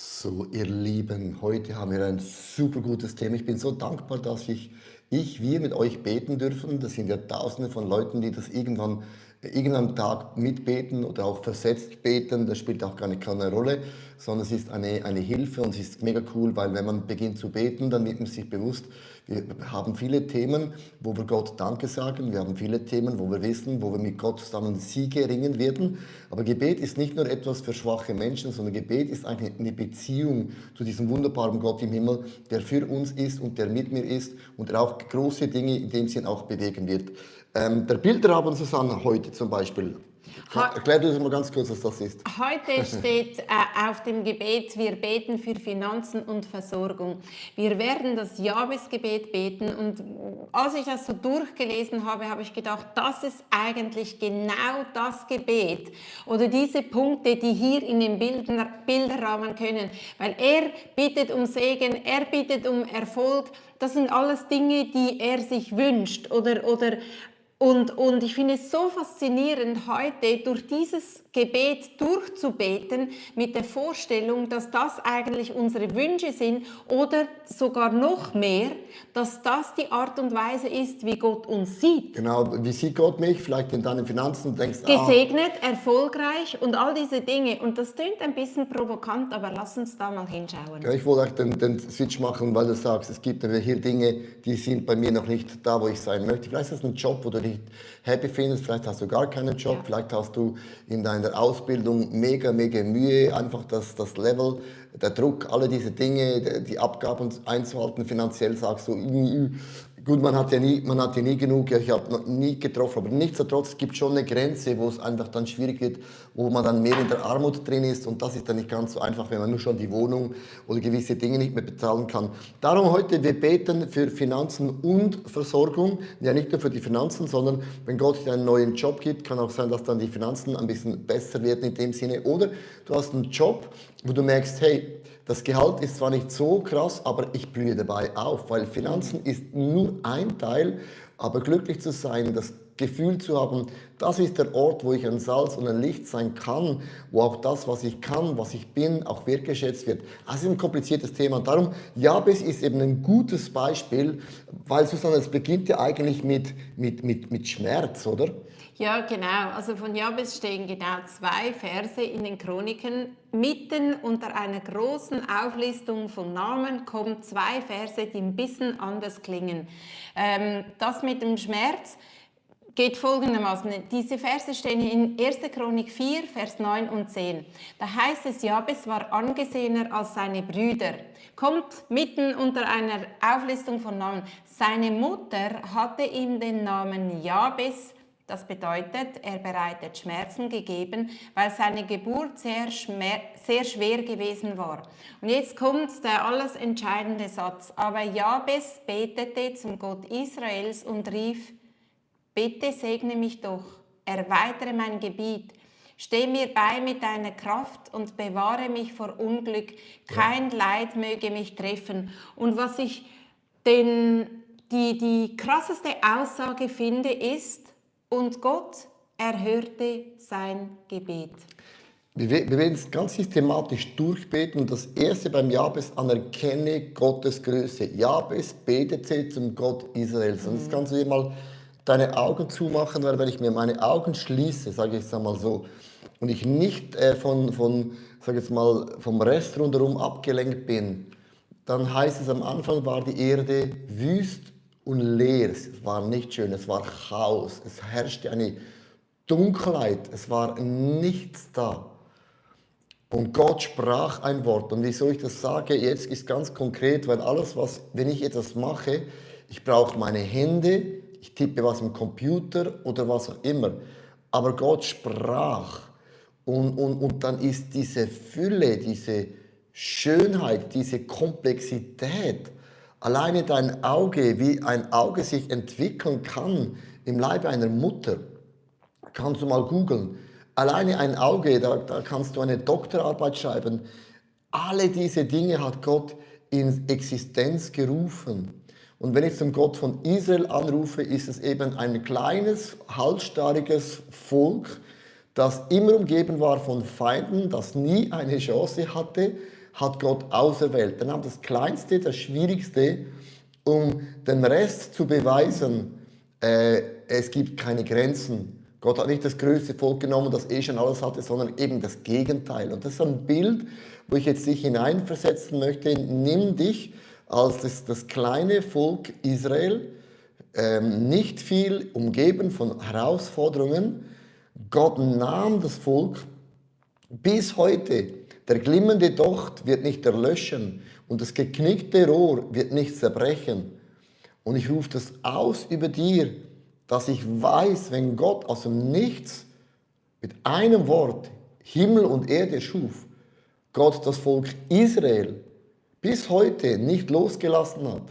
So, ihr Lieben, heute haben wir ein super gutes Thema. Ich bin so dankbar, dass wir mit euch beten dürfen. Das sind ja Tausende von Leuten, die das irgendwann am Tag mitbeten oder auch versetzt beten. Das spielt auch gar keine Rolle, sondern es ist eine Hilfe und es ist mega cool, weil wenn man beginnt zu beten, dann wird man sich bewusst, wir haben viele Themen, wo wir Gott Danke sagen. Wir haben viele Themen, wo wir wissen, wo wir mit Gott zusammen Siege ringen werden. Aber Gebet ist nicht nur etwas für schwache Menschen, sondern Gebet ist eigentlich eine Beziehung zu diesem wunderbaren Gott im Himmel, der für uns ist und der mit mir ist und der auch große Dinge in dem Sinn auch bewegen wird. Der Bilderabend, Susanne, heute zum Beispiel. Heu- Erklär dir das mal ganz kurz, was das ist. Heute steht auf dem Gebet, wir beten für Finanzen und Versorgung. Wir werden das Jahresgebet beten und als ich das so durchgelesen habe, habe ich gedacht, das ist eigentlich genau das Gebet oder diese Punkte, die hier in den Bilderrahmen können, weil er bittet um Segen, er bittet um Erfolg, das sind alles Dinge, die er sich wünscht und ich finde es so faszinierend, heute durch dieses Gebet durchzubeten mit der Vorstellung, dass das eigentlich unsere Wünsche sind oder sogar noch mehr, dass das die Art und Weise ist, wie Gott uns sieht. Genau, wie sieht Gott mich? Vielleicht in deinen Finanzen und denkst, Gesegnet, erfolgreich und all diese Dinge. Und das klingt ein bisschen provokant, aber lass uns da mal hinschauen. ja, ich wollte auch den Switch machen, weil du sagst, es gibt aber hier Dinge, die sind bei mir noch nicht da, wo ich sein möchte. Vielleicht ist das ein Job, wo du dich happy findest, vielleicht hast du gar keinen Job, Ja. vielleicht hast du in deiner Ausbildung mega Mühe, einfach das Level, der Druck, alle diese Dinge, die Abgaben einzuhalten, finanziell sagst du, gut, man hat ja nie genug, ja, ich habe noch nie getroffen, aber nichtsdestotrotz gibt es schon eine Grenze, wo es einfach dann schwierig wird, wo man dann mehr in der Armut drin ist und das ist dann nicht ganz so einfach, wenn man nur schon die Wohnung oder gewisse Dinge nicht mehr bezahlen kann. Darum heute, wir beten für Finanzen und Versorgung, ja nicht nur für die Finanzen, sondern wenn Gott dir einen neuen Job gibt, kann auch sein, dass dann die Finanzen ein bisschen besser werden in dem Sinne oder du hast einen Job, wo du merkst, hey, das Gehalt ist zwar nicht so krass, aber ich blühe dabei auf, weil Finanzen ist nur ein Teil, aber glücklich zu sein, das Gefühl zu haben, das ist der Ort, wo ich ein Salz und ein Licht sein kann, wo auch das, was ich kann, was ich bin, auch wertgeschätzt wird. Das ist ein kompliziertes Thema. Und darum, Jabes ist eben ein gutes Beispiel, weil Susanne, es beginnt ja eigentlich mit Schmerz, oder? Ja, genau. Also von Jabes stehen genau 2 Verse in den Chroniken. Mitten unter einer großen Auflistung von Namen kommen 2 Verse, die ein bisschen anders klingen. Das mit dem Schmerz geht folgendermaßen. Diese Verse stehen in 1. Chronik 4, Vers 9 und 10. Da heißt es, Jabes war angesehener als seine Brüder. Kommt mitten unter einer Auflistung von Namen. Seine Mutter hatte ihm den Namen Jabes, das bedeutet, er bereitet Schmerzen gegeben, weil seine Geburt sehr schwer gewesen war. Und jetzt kommt der alles entscheidende Satz. Aber Jabes betete zum Gott Israels und rief, bitte segne mich doch, erweitere mein Gebiet, steh mir bei mit deiner Kraft und bewahre mich vor Unglück, kein Leid möge mich treffen. Und was ich die krasseste Aussage finde, ist, und Gott erhörte sein Gebet. Wir werden es ganz systematisch durchbeten. Das erste beim Jabes, anerkenne Gottes Größe. Jabes betete zum Gott Israels. Und jetzt kannst du dir mal deine Augen zumachen, weil wenn ich mir meine Augen schließe, sage ich es einmal so, und ich nicht sag jetzt mal, vom Rest rundherum abgelenkt bin, dann heißt es, am Anfang war die Erde wüst und leer. Es war nicht schön, es war Chaos. Es herrschte eine Dunkelheit, es war nichts da. Und Gott sprach ein Wort. Und wieso ich das sage, jetzt ist ganz konkret, weil wenn ich etwas mache, ich brauche meine Hände, ich tippe was im Computer oder was auch immer. Aber Gott sprach. Und dann ist diese Fülle, diese Schönheit, diese Komplexität, alleine dein Auge, wie ein Auge sich entwickeln kann im Leibe einer Mutter, kannst du mal googeln. Alleine ein Auge, da kannst du eine Doktorarbeit schreiben. Alle diese Dinge hat Gott in Existenz gerufen. Und wenn ich zum Gott von Israel anrufe, ist es eben ein kleines, halsstarriges Volk, das immer umgeben war von Feinden, das nie eine Chance hatte, hat Gott auserwählt. Er nahm das Kleinste, das Schwierigste, um den Rest zu beweisen, es gibt keine Grenzen. Gott hat nicht das größte Volk genommen, das schon alles hatte, sondern eben das Gegenteil. Und das ist ein Bild, wo ich jetzt dich hineinversetzen möchte. Nimm dich als das kleine Volk Israel, nicht viel umgeben von Herausforderungen. Gott nahm das Volk bis heute. Der glimmende Docht wird nicht erlöschen und das geknickte Rohr wird nicht zerbrechen. Und ich rufe das aus über dir, dass ich weiß, wenn Gott aus dem Nichts mit einem Wort Himmel und Erde schuf, Gott das Volk Israel bis heute nicht losgelassen hat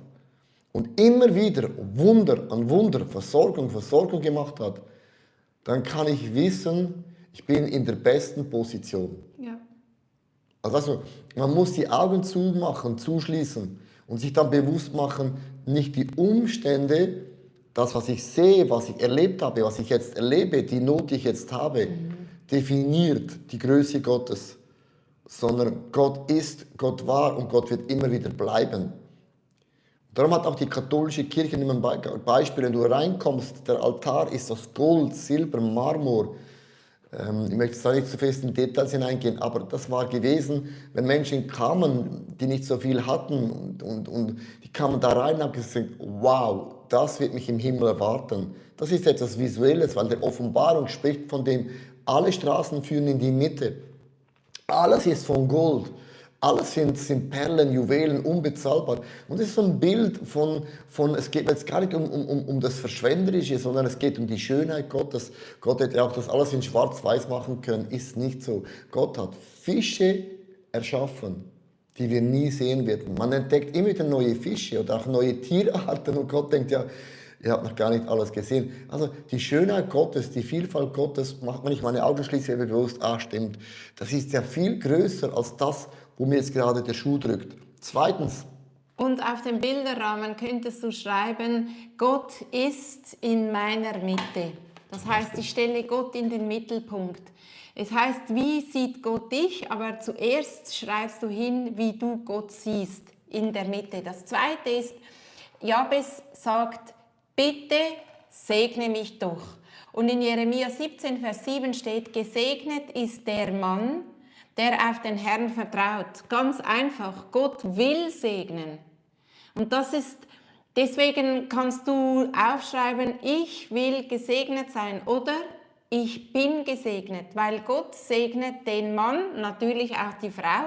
und immer wieder Wunder an Wunder, Versorgung gemacht hat, dann kann ich wissen, ich bin in der besten Position. Ja. Also man muss die Augen zumachen, zuschließen und sich dann bewusst machen, nicht die Umstände, das, was ich sehe, was ich erlebt habe, was ich jetzt erlebe, die Not, die ich jetzt habe, definiert die Größe Gottes, sondern Gott ist, Gott war und Gott wird immer wieder bleiben. Darum hat auch die katholische Kirche, nimm ein Beispiel, wenn du reinkommst, der Altar ist aus Gold, Silber, Marmor. Ich möchte da nicht zu fest in Details hineingehen, aber das war gewesen, wenn Menschen kamen, die nicht so viel hatten und die kamen da rein und haben gesagt, wow, das wird mich im Himmel erwarten. Das ist etwas Visuelles, weil der Offenbarung spricht von dem, alle Straßen führen in die Mitte. Alles ist von Gold. Alles sind Perlen, Juwelen, unbezahlbar. Und das ist so ein Bild es geht jetzt gar nicht um das Verschwenderische, sondern es geht um die Schönheit Gottes. Gott hätte auch das alles in schwarz-weiß machen können, ist nicht so. Gott hat Fische erschaffen, die wir nie sehen werden. Man entdeckt immer wieder neue Fische oder auch neue Tierarten und Gott denkt, ja, ihr habt noch gar nicht alles gesehen. Also die Schönheit Gottes, die Vielfalt Gottes, macht, wenn ich meine Augen schließe, mir bewusst, stimmt, das ist ja viel größer als das, wo mir jetzt gerade der Schuh drückt. Zweitens. Und auf dem Bilderrahmen könntest du schreiben, Gott ist in meiner Mitte. Das heißt, ich stelle Gott in den Mittelpunkt. Es heißt, wie sieht Gott dich? Aber zuerst schreibst du hin, wie du Gott siehst in der Mitte. Das Zweite ist, Jabes sagt, bitte segne mich doch. Und in Jeremia 17, Vers 7 steht, gesegnet ist der Mann, der auf den Herrn vertraut. Ganz einfach, Gott will segnen. Und deswegen kannst du aufschreiben, ich will gesegnet sein oder ich bin gesegnet, weil Gott segnet den Mann, natürlich auch die Frau,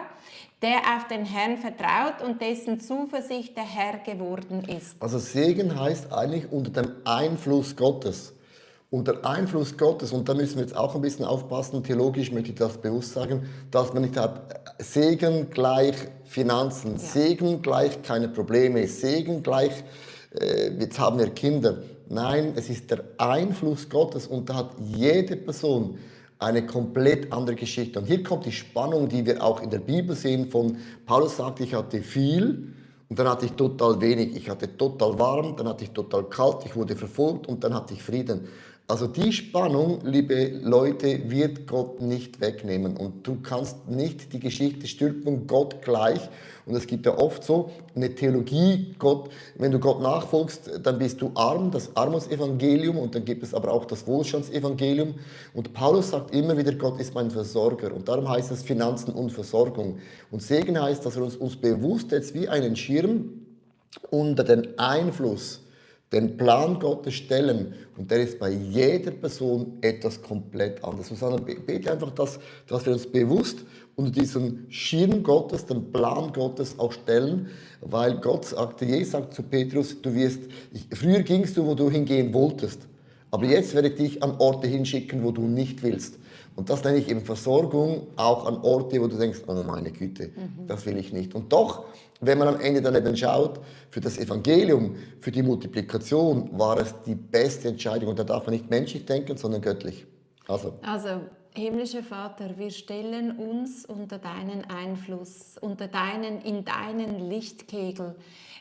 der auf den Herrn vertraut und dessen Zuversicht der Herr geworden ist. Also Segen heißt eigentlich unter dem Einfluss Gottes. Unter Einfluss Gottes, und da müssen wir jetzt auch ein bisschen aufpassen, theologisch möchte ich das bewusst sagen, dass man nicht hat, Segen gleich Finanzen, ja. Segen gleich keine Probleme, Segen gleich, jetzt haben wir Kinder. Nein, es ist der Einfluss Gottes und da hat jede Person eine komplett andere Geschichte. Und hier kommt die Spannung, die wir auch in der Bibel sehen, von Paulus sagt, ich hatte viel und dann hatte ich total wenig. Ich hatte total warm, dann hatte ich total kalt, ich wurde verfolgt und dann hatte ich Frieden. Also die Spannung, liebe Leute, wird Gott nicht wegnehmen. Und du kannst nicht die Geschichte stülpen, Gott gleich. Und es gibt ja oft so eine Theologie, Gott, wenn du Gott nachfolgst, dann bist du arm, das Armutsevangelium, und dann gibt es aber auch das Wohlstandsevangelium. Und Paulus sagt immer wieder, Gott ist mein Versorger. Und darum heißt es Finanzen und Versorgung. Und Segen heißt, dass wir uns bewusst jetzt wie einen Schirm unter den Einfluss den Plan Gottes stellen und der ist bei jeder Person etwas komplett anderes. Und bete einfach, dass wir uns bewusst unter diesen Schirm Gottes, den Plan Gottes auch stellen, weil Gott sagte, Jesus sagt zu Petrus, früher gingst du, wo du hingehen wolltest, aber jetzt werde ich dich an Orte hinschicken, wo du nicht willst. Und das nenne ich eben Versorgung, auch an Orte, wo du denkst, oh meine Güte, das will ich nicht. Und doch, wenn man am Ende dann eben schaut, für das Evangelium, für die Multiplikation, war es die beste Entscheidung. Und da darf man nicht menschlich denken, sondern göttlich. Also Himmlischer Vater, wir stellen uns unter deinen Einfluss, in deinen Lichtkegel.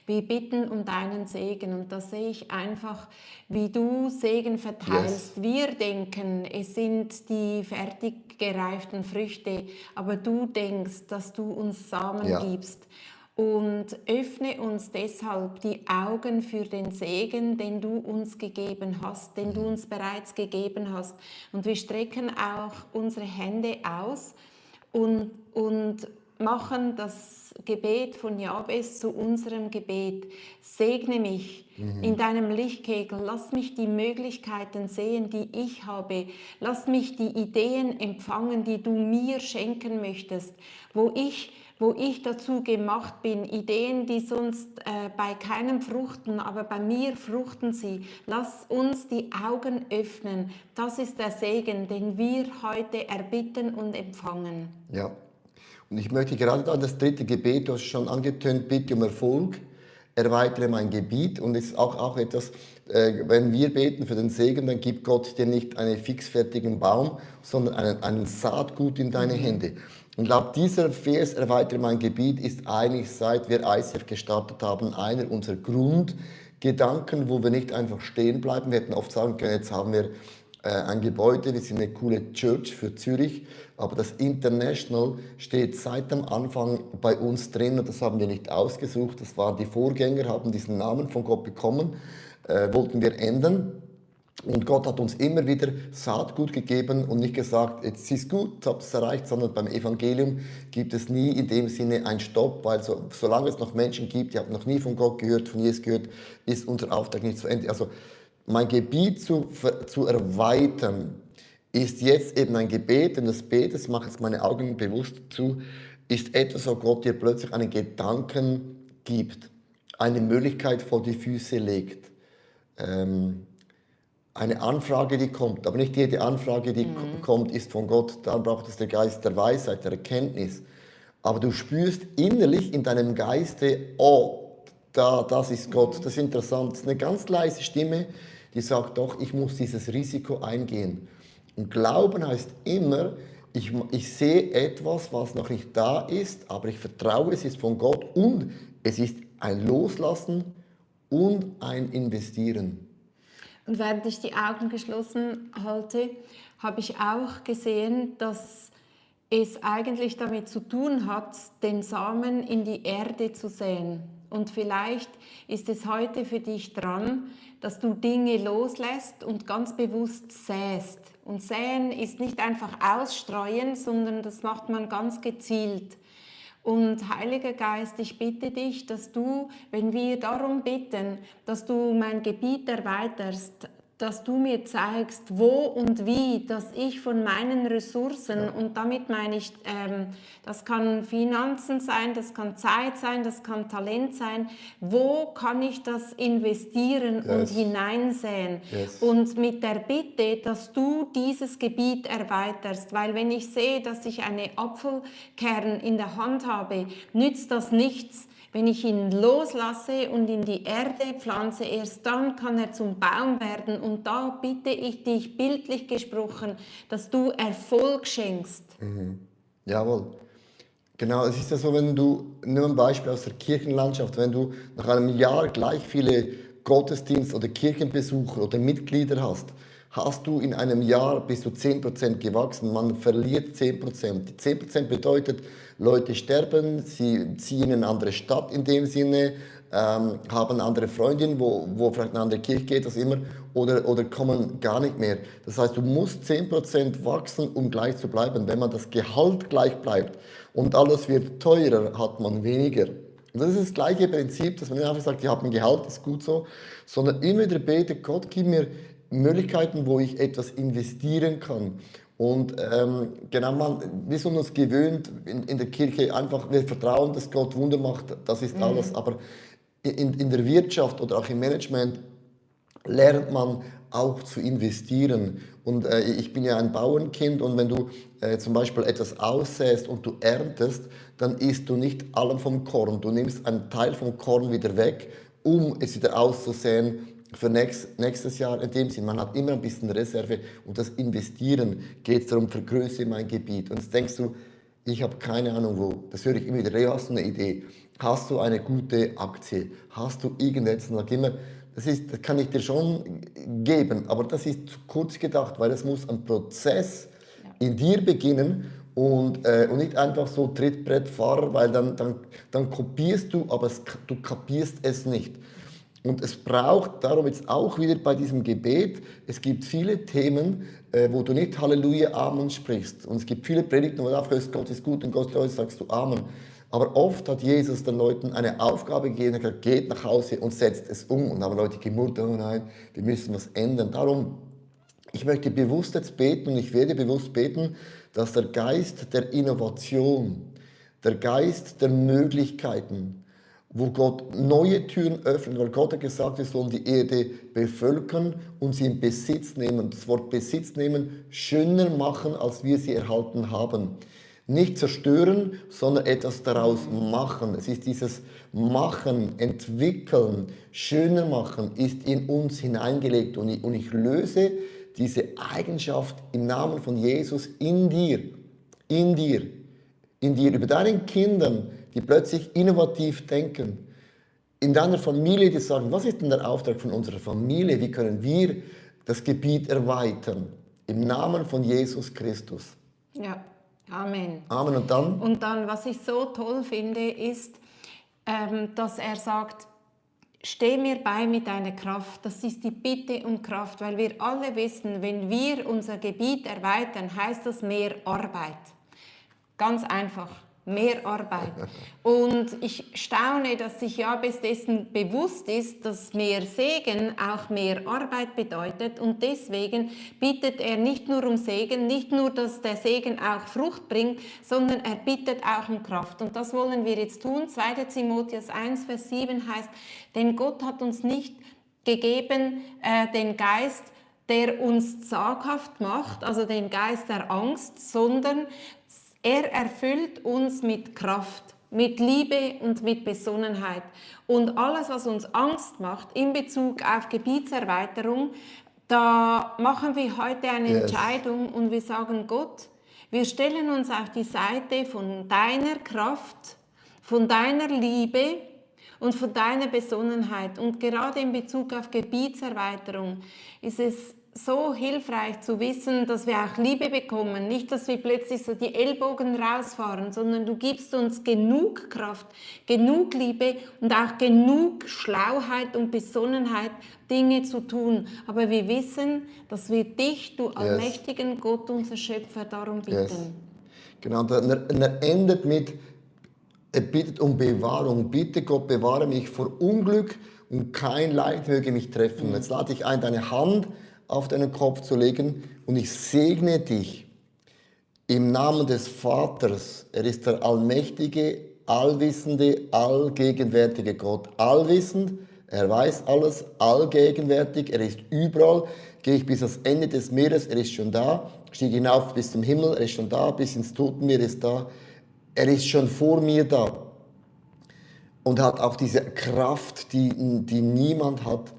Wir bitten um deinen Segen und da sehe ich einfach, wie du Segen Yes. verteilst. Wir denken, es sind die fertig gereiften Früchte, aber du denkst, dass du uns Samen Ja. gibst. Und öffne uns deshalb die Augen für den Segen, den du uns gegeben hast, den du uns bereits gegeben hast. Und wir strecken auch unsere Hände aus und machen das Gebet von Jabes zu unserem Gebet. Segne mich in deinem Lichtkegel. Lass mich die Möglichkeiten sehen, die ich habe. Lass mich die Ideen empfangen, die du mir schenken möchtest, wo ich dazu gemacht bin, Ideen, die sonst bei keinem fruchten, aber bei mir fruchten sie. Lass uns die Augen öffnen. Das ist der Segen, den wir heute erbitten und empfangen. Ja. Und ich möchte gerade da das dritte Gebet, du hast schon angetönt, bitte um Erfolg, erweitere mein Gebiet. Und es ist auch etwas, wenn wir beten für den Segen, dann gibt Gott dir nicht einen fixfertigen Baum, sondern einen Saatgut in deine Hände. Und ich glaube, dieser Vers, erweitere mein Gebiet, ist eigentlich, seit wir ICF gestartet haben, einer unserer Grundgedanken, wo wir nicht einfach stehen bleiben. Wir hätten oft sagen können, jetzt haben wir ein Gebäude, wir sind eine coole Church für Zürich, aber das International steht seit dem Anfang bei uns drin und das haben wir nicht ausgesucht, das waren die Vorgänger, haben diesen Namen von Gott bekommen, wollten wir ändern. Und Gott hat uns immer wieder Saatgut gegeben und nicht gesagt, jetzt ist gut, jetzt habt ihr es erreicht, sondern beim Evangelium gibt es nie in dem Sinne einen Stopp, weil solange es noch Menschen gibt, die haben noch nie von Gott gehört, von Jesus gehört, ist unser Auftrag nicht zu Ende. Also mein Gebiet zu erweitern, ist jetzt eben ein Gebet, und das Beten, das mache jetzt meine Augen bewusst zu, ist etwas, wo Gott dir plötzlich einen Gedanken gibt, eine Möglichkeit vor die Füße legt. Eine Anfrage, die kommt, aber nicht jede Anfrage, die kommt, ist von Gott. Dann braucht es der Geist der Weisheit, der Erkenntnis. Aber du spürst innerlich in deinem Geiste, oh, das ist Gott. Das ist interessant. Das ist eine ganz leise Stimme, die sagt, doch, ich muss dieses Risiko eingehen. Und Glauben heißt immer, ich sehe etwas, was noch nicht da ist, aber ich vertraue, es ist von Gott und es ist ein Loslassen und ein Investieren. Und während ich die Augen geschlossen halte, habe ich auch gesehen, dass es eigentlich damit zu tun hat, den Samen in die Erde zu säen. Und vielleicht ist es heute für dich dran, dass du Dinge loslässt und ganz bewusst säst. Und säen ist nicht einfach ausstreuen, sondern das macht man ganz gezielt. Und Heiliger Geist, ich bitte dich, dass du, wenn wir darum bitten, dass du mein Gebiet erweiterst, dass du mir zeigst, wo und wie, dass ich von meinen Ressourcen, und damit meine ich, das kann Finanzen sein, das kann Zeit sein, das kann Talent sein, wo kann ich das investieren und Yes. hineinsäen? Yes. Und mit der Bitte, dass du dieses Gebiet erweiterst, weil wenn ich sehe, dass ich einen Apfelkern in der Hand habe, nützt das nichts. Wenn ich ihn loslasse und in die Erde pflanze, erst dann kann er zum Baum werden. Und da bitte ich dich, bildlich gesprochen, dass du Erfolg schenkst. Jawohl. Genau, es ist ja so, wenn du, nur ein Beispiel aus der Kirchenlandschaft, wenn du nach einem Jahr gleich viele Gottesdienst- oder Kirchenbesucher oder Mitglieder hast du in einem Jahr bis zu 10% gewachsen. Man verliert 10%. Die 10% bedeutet, Leute sterben, sie ziehen in eine andere Stadt in dem Sinne, haben eine andere Freundin, wo vielleicht eine andere Kirche geht, das immer, oder kommen gar nicht mehr. Das heißt, du musst 10% wachsen, um gleich zu bleiben. Wenn man das Gehalt gleich bleibt und alles wird teurer, hat man weniger. Und das ist das gleiche Prinzip, dass man nicht einfach sagt, ich habe ein Gehalt, ist gut so, sondern immer wieder bete, Gott, gib mir Möglichkeiten, wo ich etwas investieren kann. Und genau, wir sind uns gewöhnt in der Kirche einfach, wir vertrauen, dass Gott Wunder macht, das ist alles. Aber in der Wirtschaft oder auch im Management lernt man auch zu investieren. Und ich bin ja ein Bauernkind und wenn du zum Beispiel etwas aussäst und du erntest, dann isst du nicht allem vom Korn. Du nimmst einen Teil vom Korn wieder weg, um es wieder auszusäen für nächstes Jahr in dem Sinn. Man hat immer ein bisschen Reserve und das Investieren geht es darum, vergrößere mein Gebiet. Und jetzt denkst du, ich habe keine Ahnung wo. Das höre ich immer wieder. Leo, hast du eine Idee? Hast du eine gute Aktie? Hast du irgendetwas? Und sag immer, das kann ich dir schon geben, aber das ist zu kurz gedacht, weil es muss ein Prozess in dir beginnen und nicht einfach so Trittbrettfahrer, weil dann kopierst du, aber du kapierst es nicht. Und es braucht darum jetzt auch wieder bei diesem Gebet, es gibt viele Themen, wo du nicht Halleluja, Amen sprichst. Und es gibt viele Predigten, wo du aufhörst, Gott ist gut und Gott ist gut, sagst du Amen. Aber oft hat Jesus den Leuten eine Aufgabe gegeben und gesagt, geht nach Hause und setzt es um. Und haben Leute gemurrt, oh nein, wir müssen was ändern. Darum, ich möchte bewusst jetzt beten und ich werde bewusst beten, dass der Geist der Innovation, der Geist der Möglichkeiten, wo Gott neue Türen öffnet, weil Gott hat gesagt, wir sollen die Erde bevölkern und sie in Besitz nehmen. Das Wort Besitz nehmen, schöner machen, als wir sie erhalten haben. Nicht zerstören, sondern etwas daraus machen. Es ist dieses Machen, Entwickeln, schöner machen, ist in uns hineingelegt. Und ich löse diese Eigenschaft im Namen von Jesus in dir, in dir, in dir, über deinen Kindern, die plötzlich innovativ denken. In deiner Familie, die sagen, was ist denn der Auftrag von unserer Familie? Wie können wir das Gebiet erweitern? Im Namen von Jesus Christus. Ja, Amen. Amen. Und dann? Und dann, was ich so toll finde, ist, dass er sagt, steh mir bei mit deiner Kraft. Das ist die Bitte um Kraft, weil wir alle wissen, wenn wir unser Gebiet erweitern, heißt das mehr Arbeit. Ganz einfach, mehr Arbeit. Und ich staune, dass sich Jabes dessen bewusst ist, dass mehr Segen auch mehr Arbeit bedeutet. Und deswegen bittet er nicht nur um Segen, nicht nur, dass der Segen auch Frucht bringt, sondern er bittet auch um Kraft. Und das wollen wir jetzt tun. 2. Timotheus 1, Vers 7 heißt, denn Gott hat uns nicht gegeben den Geist, der uns zaghaft macht, also den Geist der Angst, sondern er erfüllt uns mit Kraft, mit Liebe und mit Besonnenheit. Und alles, was uns Angst macht in Bezug auf Gebietserweiterung, da machen wir heute eine Entscheidung und wir sagen, Gott, wir stellen uns auf die Seite von deiner Kraft, von deiner Liebe und von deiner Besonnenheit. Und gerade in Bezug auf Gebietserweiterung ist es so hilfreich zu wissen, dass wir auch Liebe bekommen. Nicht, dass wir plötzlich so die Ellbogen rausfahren, sondern du gibst uns genug Kraft, genug Liebe und auch genug Schlauheit und Besonnenheit, Dinge zu tun. Aber wir wissen, dass wir dich, du allmächtigen Gott, unser Schöpfer, darum bitten. Yes. Genau, und er endet mit, er bittet um Bewahrung. Bitte Gott, bewahre mich vor Unglück und kein Leid möge mich treffen. Jetzt lade ich ein, deine Hand auf deinen Kopf zu legen und ich segne dich im Namen des Vaters. Er ist der allmächtige, allwissende, allgegenwärtige Gott. Allwissend, er weiß alles, allgegenwärtig, er ist überall. Gehe ich bis ans Ende des Meeres, er ist schon da. Stiege hinauf bis zum Himmel, er ist schon da. Bis ins Totenmeer ist da. Er ist schon vor mir da. Und hat auch diese Kraft, die niemand hat.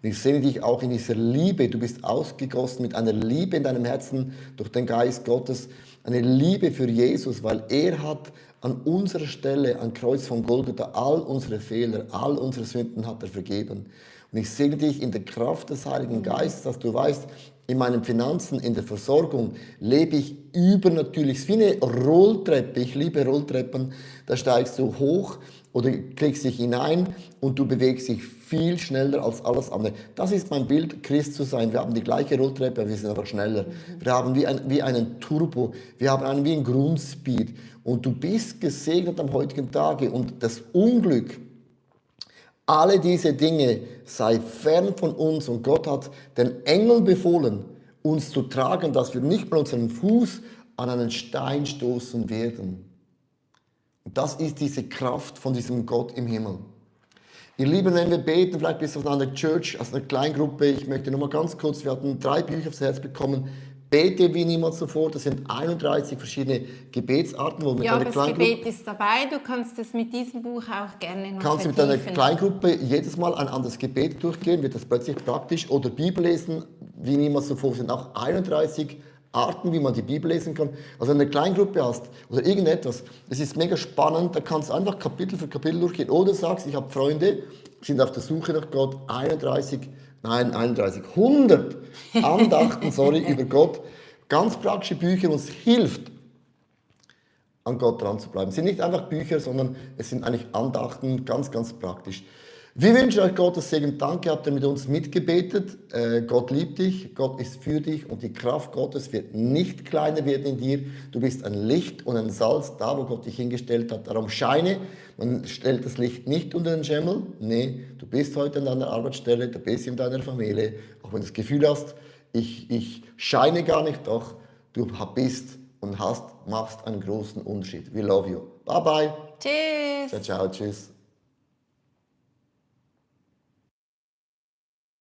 Und ich sehe dich auch in dieser Liebe. Du bist ausgegossen mit einer Liebe in deinem Herzen durch den Geist Gottes. Eine Liebe für Jesus, weil er hat an unserer Stelle, am Kreuz von Golgatha, all unsere Fehler, all unsere Sünden hat er vergeben. Und ich segne dich in der Kraft des Heiligen Geistes, dass du weißt, in meinen Finanzen, in der Versorgung lebe ich übernatürlich. Es ist wie eine Rolltreppe. Ich liebe Rolltreppen. Da steigst du hoch oder klickst dich hinein und du bewegst dich viel schneller als alles andere. Das ist mein Bild, Christ zu sein. Wir haben die gleiche Rolltreppe, aber wir sind einfach schneller. Wir haben wie einen Turbo, wir haben wie einen Grundspeed. Und du bist gesegnet am heutigen Tage. Und das Unglück, alle diese Dinge sei fern von uns. Und Gott hat den Engeln befohlen, uns zu tragen, dass wir nicht mal unseren Fuß an einen Stein stoßen werden. Und das ist diese Kraft von diesem Gott im Himmel. Ihr Lieben, wenn wir beten, vielleicht bist du aus einer Church, aus einer Kleingruppe, ich möchte nur mal ganz kurz, wir hatten 3 Bücher aufs Herz bekommen, Bete wie niemals zuvor. Das sind 31 verschiedene Gebetsarten, wo mit Ja, einer aber das Kleingruppe Gebet ist dabei. Du kannst es mit diesem Buch auch gerne noch kannst du mit deiner vertiefen. Kleingruppe jedes Mal ein anderes Gebet durchgehen, wird das plötzlich praktisch. Oder Bibel lesen, wie niemals zuvor, sind auch 31 Arten, wie man die Bibel lesen kann. Also wenn du eine Kleingruppe hast oder irgendetwas, das ist mega spannend, da kannst du einfach Kapitel für Kapitel durchgehen. Oder sagst, ich habe Freunde, die sind auf der Suche nach Gott, 100 Andachten, über Gott. Ganz praktische Bücher, uns hilft, an Gott dran zu bleiben. Es sind nicht einfach Bücher, sondern es sind eigentlich Andachten, ganz, ganz praktisch. Wir wünschen euch Gottes Segen. Danke, habt ihr mit uns mitgebetet. Gott liebt dich, Gott ist für dich und die Kraft Gottes wird nicht kleiner werden in dir. Du bist ein Licht und ein Salz, da wo Gott dich hingestellt hat. Darum scheine. Man stellt das Licht nicht unter den Schemmel. Nee, du bist heute an deiner Arbeitsstelle, du bist in deiner Familie. Auch wenn du das Gefühl hast, ich scheine gar nicht, doch du bist und machst einen großen Unterschied. We love you. Bye bye. Tschüss. Ciao, ciao, tschüss.